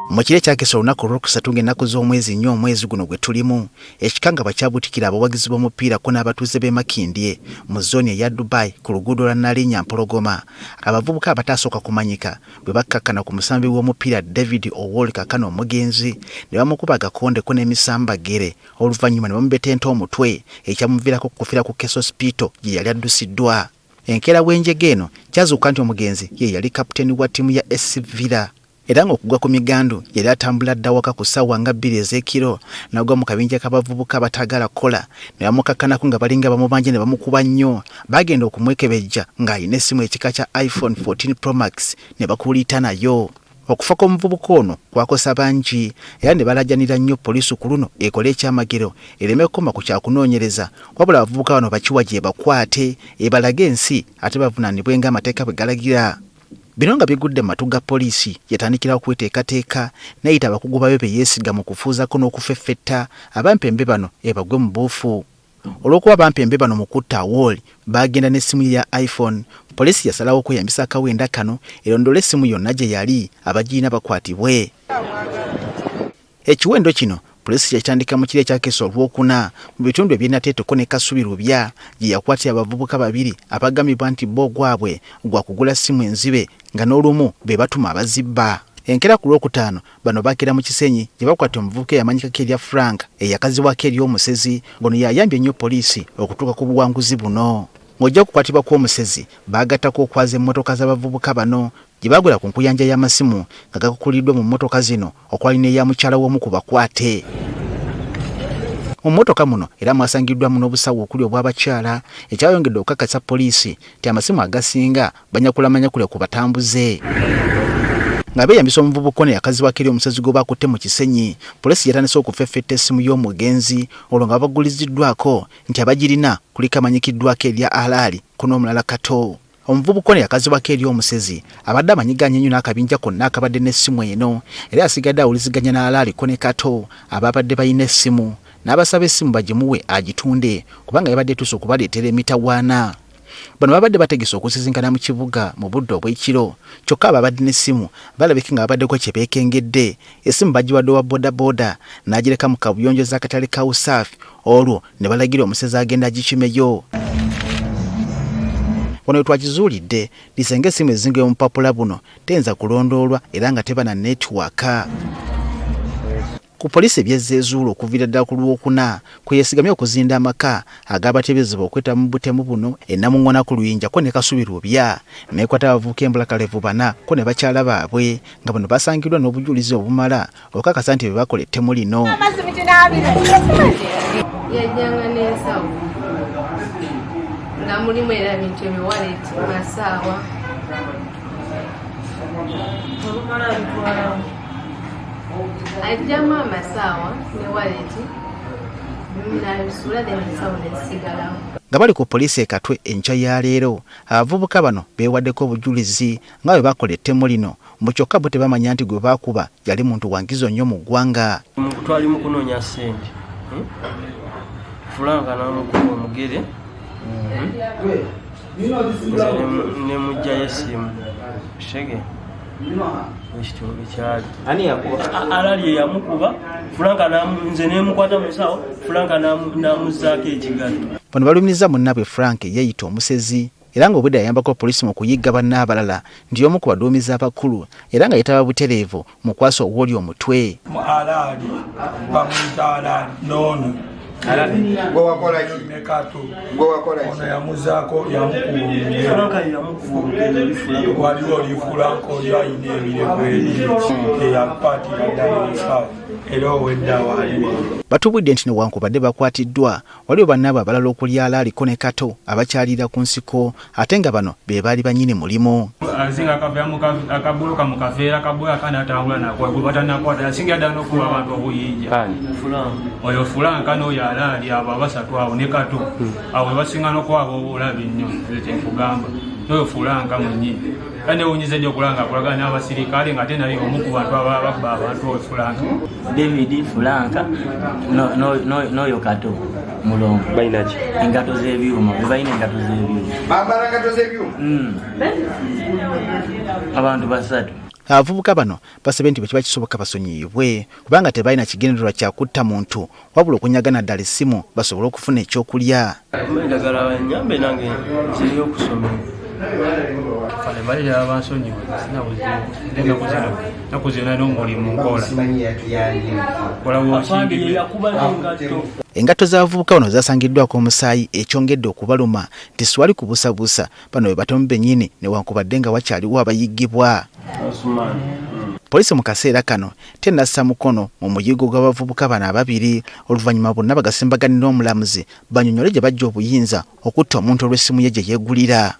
Mu kiro ekyakesa olunaku olwokusatu ng'ennaku z'omwezi nnya omwezi guno gwe tulimu, ekikangabwa kyabuutikira abawagizi b'omupiira ko n'abatuuze b'e Makindye mu zooni eya Dubai ku luguudo lwa Nalinya Mpologoma, abavubuka abataasooka kumanyika bwe bakkakkana ku musambi w'omupiira David Owori kaakano omugenzi ne bamukuba agakonde ko n'emisambaggere oluvannyuma ne bamubetenta omutwe ekyamuviirako okufiira ku Case Hospital gye yali addusiddwa. Enkeera w'enjega eno kyazuukuka nti omugenzi ye yali kapiteeni wa ttiimu ya SC Villa era ng'okugwa ku migandu yali atambula adda waka ku ssaawa nga bbiri ez'ekiro n'agwa mu kabinja k'abavubuka abataagala kukola ne bamukkakkanako nga balinga abamubanja ne bamukuba nnyo. Baagenda okumwekebejja ng'alina essimu ekika kya iPhone 14 Pro Max ne bakuuliita nayo. Okufa kw'omuvubuka ono kwakosa bangi era ne balaajanira nnyo poliisi ku luno ekole ekyamagero ereme kukoma ku kya kunoonyereza wabula abavubuka bano bakiwagi ebakwate ebalage ensi ate bavunaanibwe ng'amateeka bwe galagira. Bino nga bigudde mu matu ga poliisi yatandikirawo okweteekateeka n'eyita abakugu baayo be yeesiga mu kufuuzako n'okufeffetta abampembe bano ebagwe mu buufu. Olw'okuba bampembe bano mu kutta Awori baagenda n'essimu ye ya iPhone, poliisi yasalawo okweyambisa akawenda kano erondole essimu yonna gye yali abagirina bakwatibwe. Ekiwendo kino poliisi yakitandika mu kiro ekyakeesa Olwokuna mu bitundu eby'e Nateete ko ne Kasubi Lubya gye yakwatira abavubuka babiri abagambibwa nti bo ogwabwe gwa kugula ssimu enzibe nga n'olumu be batuma abazibba. Enkeera ku Lwokutaano Bano bakira mu Kisenyi gye bakwata omuvubuka eyamanyikako erya Frank eyakazibwako ery'omusezi ng'ono y'ayambye ennyo poliisi okutuuka ku buwanguzi buno. Ng'ojja okukwatibwa kw'omusezi baagattako okwaza emmotoka z'abavubuka bano gye baagula ku nkuyanja y'amasimu nga gakukuliddwa mu mmotoka zino okwali n'eya mukyala w'omu ku bakwate. Mu mmotoka muno era mwasangiddwamu n'obusawo okuli obw'abakyala ekyayongedde okukakasa poliisi nti amasimu agasinga banyakula manyakule ku batambuze. Nga beeyambisa omuvubuka ono eyakazibwako eri omusezi gwe bakutte mu Kisenyi, poliisi yatandise okufeffetta essimu y'omugenzi olwo nga babaguliziddwako nti abagirina kuliko amanyikiddwako erya Alaali ko n'omulala Kato. Omuvubuka ono eyakazibwako eri omusezi abadde amanyiganye nnyo n'akabinja konna akabadde n'essimu eno era yasigadde awuliziganya ne Alaali ko ne Kato abaabadde balina essimu n'abasaba essimu bagimuwe agitunde kubanga yabadde etuuse okubaleetera emitawaana. Bano babadde bategese okusisinkana mu kibuga mu budde obw'ekiro kyokka ababadde n'essimu balabika nga babaddeko kye beekengedde. Essimu bagiwadde owa bodaboda n'agireka mu kabuyonjo z'akatale ka USAFI olwo ne balagira omusezi agenda agikimeyo. Wano we twakizuulidde nti singa essimu ezingibwa mu bupapula buno teyinza kulondoolwa era nga teba na netiwaaka. Ku poliisi ebyezze ezuula okuviira ddala ku Lwokuna kwe yeesigamye okuzinda amaka ag'abateeberezebwa okwetaba mu butemu buno e Namungona ku Luyinja ko ne Kasubi Lubya n'ekwata abavubuka embulakalevu bana ko ne bakyala baabwe nga bano basangiddwa n'obujulizi obumala okukakasa nti be bakola ettemu lino. Yajjanga n'ensawo nga mulimu era ebintu ebyo waleti masaawa ajjamu amasaawa ne waleti nabisuula then ensawo nezisigalawo. Nga bali ku poliisi e Katwe enkya ya leero, abavubuka bano beewaddeko obujulizi nga bwe baakola ettemu lino mbu kyokka bo tebamanya nti gwe baakuba yali muntu wa nkizo nnyo mu ggwanga. Twali mu kunoonya ssente, Frank n'amukuba omugere nze nemugjayo essimu shege ekityo ekyali alali eyamukuba Frank nze nemukwata musawo Frank namuzaako ekigatto. Bano balumiriza munnaabwe Frank eyeeyita omusezi era ng'obwedda yayambako poliisi mu kuyigga banne abalala nti y'omu ku baduumizi abakulu era nga yeetaba butereevu mu kwasa ow'oli omutwe. Mu alaali bamuyita alaali noono ono yamuzaako yamukuba waliwo olifulanka oyo alina ebirevu eri eyakwatira ddala ensawo era owedda waaliwo. Batubudde nti newankubadde bakwatiddwa Waliwo bannaabwe abalala okuli Alaaliko ne Kato abakyaliira ku nsiko ate nga bano be baali bannyini mulimu. Asinga akabuloka mu kaveera kaboya kandi atambula nako gwe batanakwata yasingira ddala n'okuba abantu obuyinja oyo Fulanka n'oyo Alaali abo abasatu abo ne Kato abo bebasinga n'okuba ab'obulabe ennyo nze kyenkugamba n'oyo Fulanka mwennyini era newunyiza nnyo okulaba nga akolagana n'abasirikale ng'ate naye omu ku bantu ababba abantu oyo Fulanka. David Fulanka n'oyo Kato Mulongo balinaki engato z'ebyuma bebalina engato z'ebyuma bambala engato z'ebyuma Abantu basatu. Abavubuka bano basabye nti bwe kiba kisoboka basonyiyibwe kubanga tebalina kigendererwa kya kutta muntu wabula okunyaga naddala essimu basobole okufuna ekyokulya. Njagala banyambe nange nzireyo okusomero. Kale balira bansonyiwe sina buzibu ennaku zino n'omulimu nkola kola Afande ye yakuba n'engatto. Engatto z'abavubuka bano zasangiddwako omusaayi ekyongedde okubaluma nti siwali kubuusabuusa bano be batemu bennyini newankubadde nga wakyaliwo abayiggibwa. Poliisi mu kaseera kano tennassa mukono mu muyiggo gw'abavubuka bano ababiri oluvannyuma bonna bagasimbaganire omulamuzi bannyonnyole gye baggya obuyinza okutta omuntu olw'essimu ye gye yeegulira.